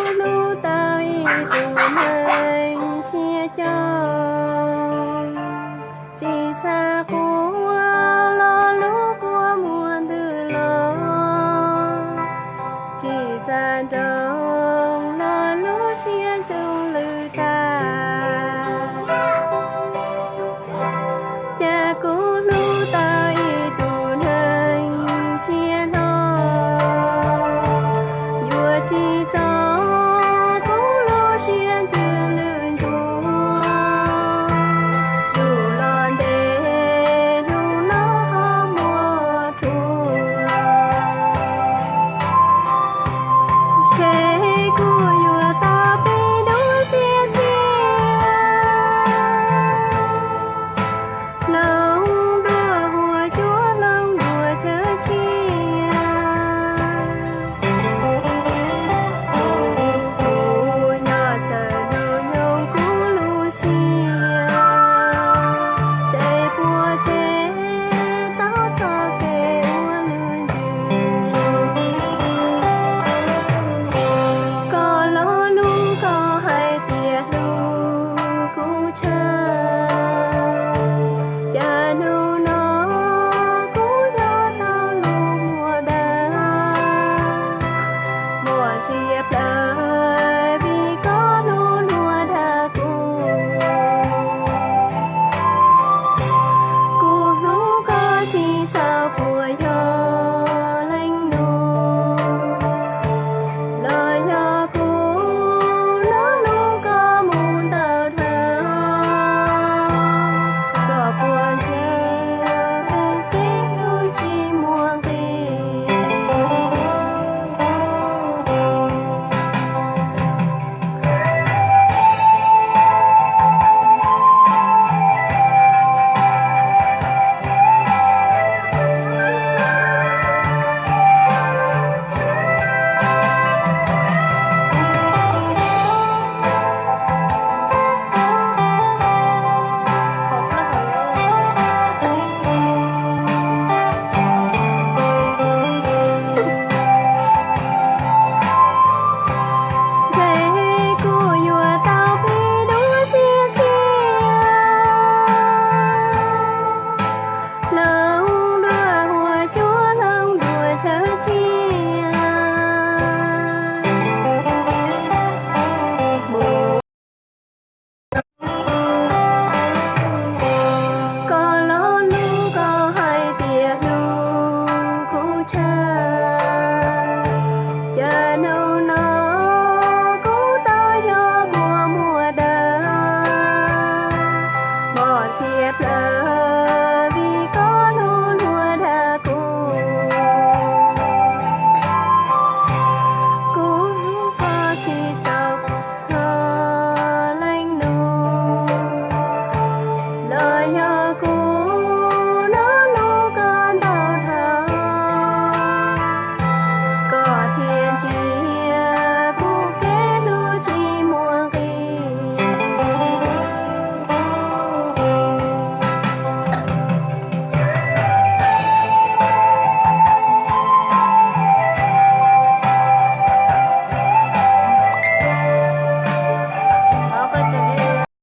Hlub tau ib tug neeg siab coj, tsis xav quaj los lub kua muag ntws los, tsis xav nroo los lub siab ntsoog lwj tag. Cas kuv hlub tau ib tug neeg siab hlob, yuav tsis txog kuv lub siab ntsoog lwj ntsuag, hnub los ntev hnub no ho muaj tsuag. Ntshe kuv yuav tau pib dua siab tshiab, hloov dua huab cua hloov dua chaw tshiab. Kuv nyob txawm hnub nyoog kuv lub siab, seb puas tseg tau txoj kev ua lwj ntws. Koj lo lus koj hais tias hlub kuv tshaj, cas hnub no kuv yog tau lub muag dawb, muaj txiag plawv vim koj hlub luag dag kuv. Kuv hlub koj tsis txaus puas yog leej nus, los yog kuv hlub hlub koj mus ntau dhau, koj puas ntseeg kuv kev hlub tsis muaj nqis. Ntshe kuv yuav tau pib dua siab tshiab, hloov dua huab cua hloov dua chaw tshiab. Koj lo lus koj hais tias hlub kuv tshaj, cas hnub no kuv tau yog kua muag dawb, muaj txiag plawv